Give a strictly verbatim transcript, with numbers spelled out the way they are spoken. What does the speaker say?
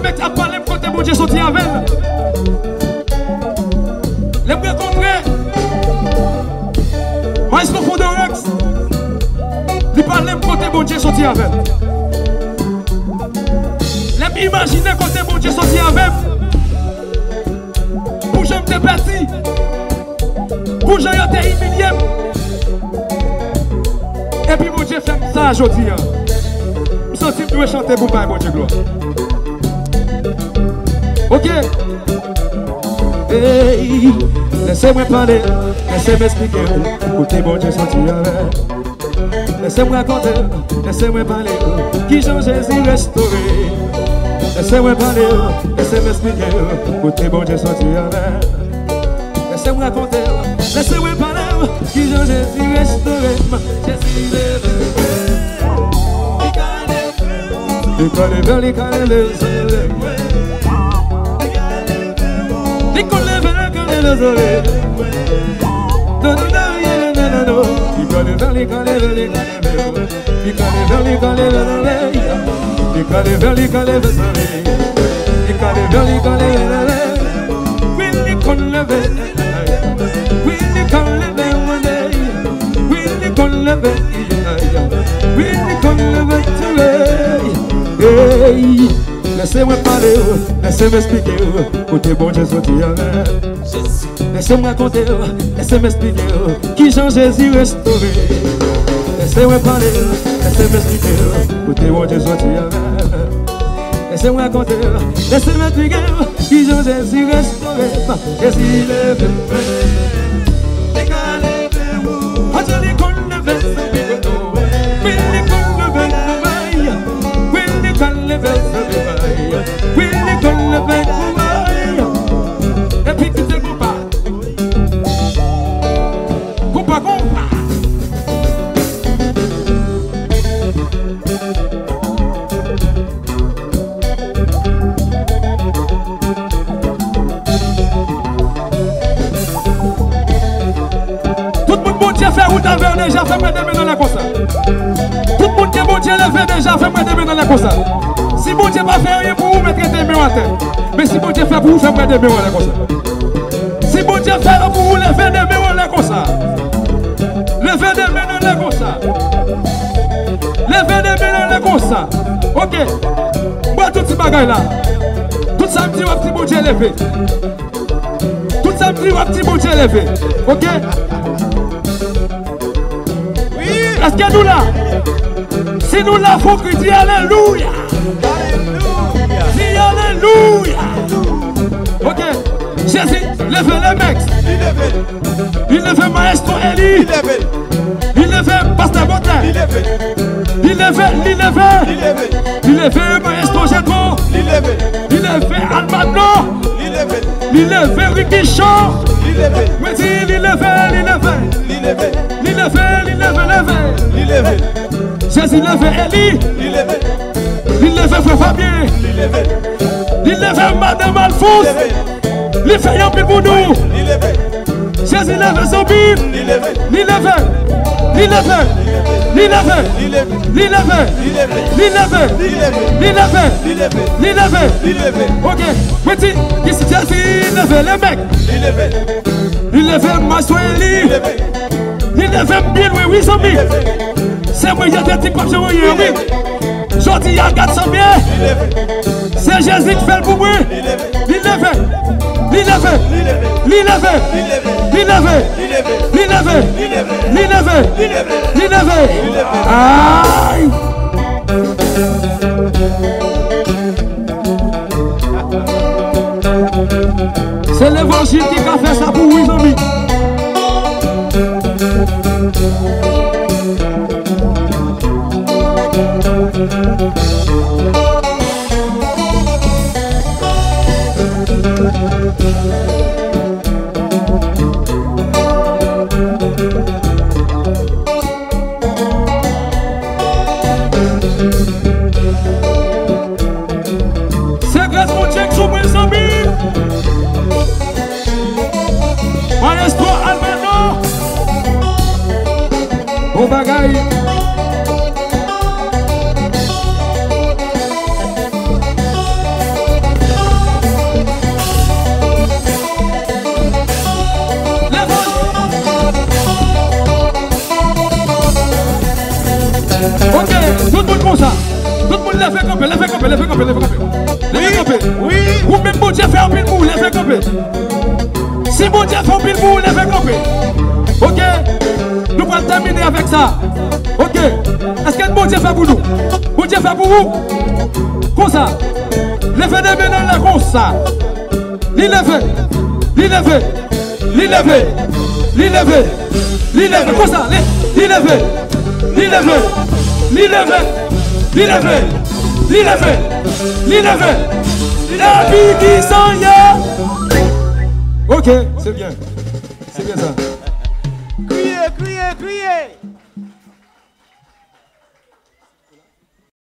Mèt ap pale m kote Bondye soti avè l. Lè m rankontre Maestro Fondorex, li pale m kote Bondye soti avè l. Lè m imajine kote Bondye soti avè m, pou jan m te pèdi, pou jan yo te imilye m. Epi Bondye fè m sa jodi a. M santi m dwe chante pou m bay Bondye glwa. Ok. Hey, lèse mwen pale, lèse m esplike w kote Bondye soti avè. Lèse m rakonte w, lèse mwen pale w kijan Jezi restore. Lèse mwen pale w, lèse m esplike w kote Bondye soti avè. Lèse m rakonte w, lèse mwen pale w kijan Jezi restore m. Jezi leve mwen. Li ka leve w. Li ka leve w, li ka leve w, sove mwen. Li ka leve w, li ka leve w, sove mwen. Non, non, non, non, non, non, non. Li ka leve w, li ka leve w, li ka leve w. Li ka leve, li ka leve, leve. Li ka leve, li ka leve, leve. Li ka leve, li ka leve, leve. Wi, li konn leve. Wi, li konn leve, leve. Wi, li konn leve. Wi, li konn leve, leve. Hey, lèse mwen pale w, lèse m esplike w kote Bondye soti avè. Lèse m rakonte w, lèse m esplike w kijan Jezi restore. Lèse mwen pale w, lèse m esplike w kote Bondye soti avè. Lèse m rakonte w, lèse m esplike w kijan Jezi restore. Jezi leve mwen. Li ka leve w. Bondye li konn leve zanmi mwen. Wi, li konn leve zanmi. Wi, li ka leve zanmi mwen. Wi, li konn leve zanmi. Epi kite konpa. Konpa, konpa. Tout moun Bondye fè wout avè w deja, fè m wè de men nan lè konsa. Tout moun ke Bondye leve deja, fè m wè de men nan lè konsa. Si Bondye pa fè anyen pou ou, mèt rete men w atè. Men si Bondye fè pou ou, fè m wè de men w anlè konsa. Si Bondye fè l pou ou, leve de men w anlè konsa. Leve de men nan lè konsa. Leve de men nan lè konsa. Ok. Bwè tout ti bagay la. Tout sa m di w ap di Bondye leve. Tout sa m di w ap di Bondye leve. Ok. Èske nou la? Si nou la, fò kri, di alelouya. Di alelouya. Ok. Jezi leve le mèt. Li leve maestro Eli. Li leve pastè Botè. Li leve, li leve. Li leve maestro Jetro. Li leve Almagno. Li leve Ricky Shaw. Mwen di li leve, li leve. Li leve, li leve, leve. Jezi leve Eli. Li leve frè Fabien. Li leve madanm Alfons. Li fè yon pil pou nou. Jezi leve zanmi. Li leve. Li leve. Li leve. Li leve. Li leve. Li leve. Li leve. Ok. Mwen di, Jezi leve le mèt. Li leve. Li leve maestro Eli. Li leve m byen lwen, wi, zanmi. Se mwen yo te di k p ap janm anyen, wi. Jodi a, gad sa byen. Se Jezi k fè l pou mwen. Li leve. Li leve. Li leve. Li leve. Li leve. Li leve. Ay! Se levanjil ki ka fè sa pou ou, wi, zanmi. Se gras Bondye k sou mwen, zanmi. Leve kanpe, leve kanpe, leve kanpe, leve kanpe. Leve kanpe. Wi. Ou menm Bondye fè anpil pou ou, leve kanpe. Si Bondye fè anpil pou ou, leve kanpe. Oke? Nou pral tèmine avèk sa. Oke? Èske Bondye fè pou nou? Bondye fè pou ou? Konsa. Leve de men nan lè konsa. Li leve. Li leve. Li leve. Li leve. Li leve. Konsa. Li, li leve. Li leve. Li leve. Li leve. Li leve. Li leve. Epi ki sa ye? Oke, se byen. Se byen sa. Kriye, kriye, kriye.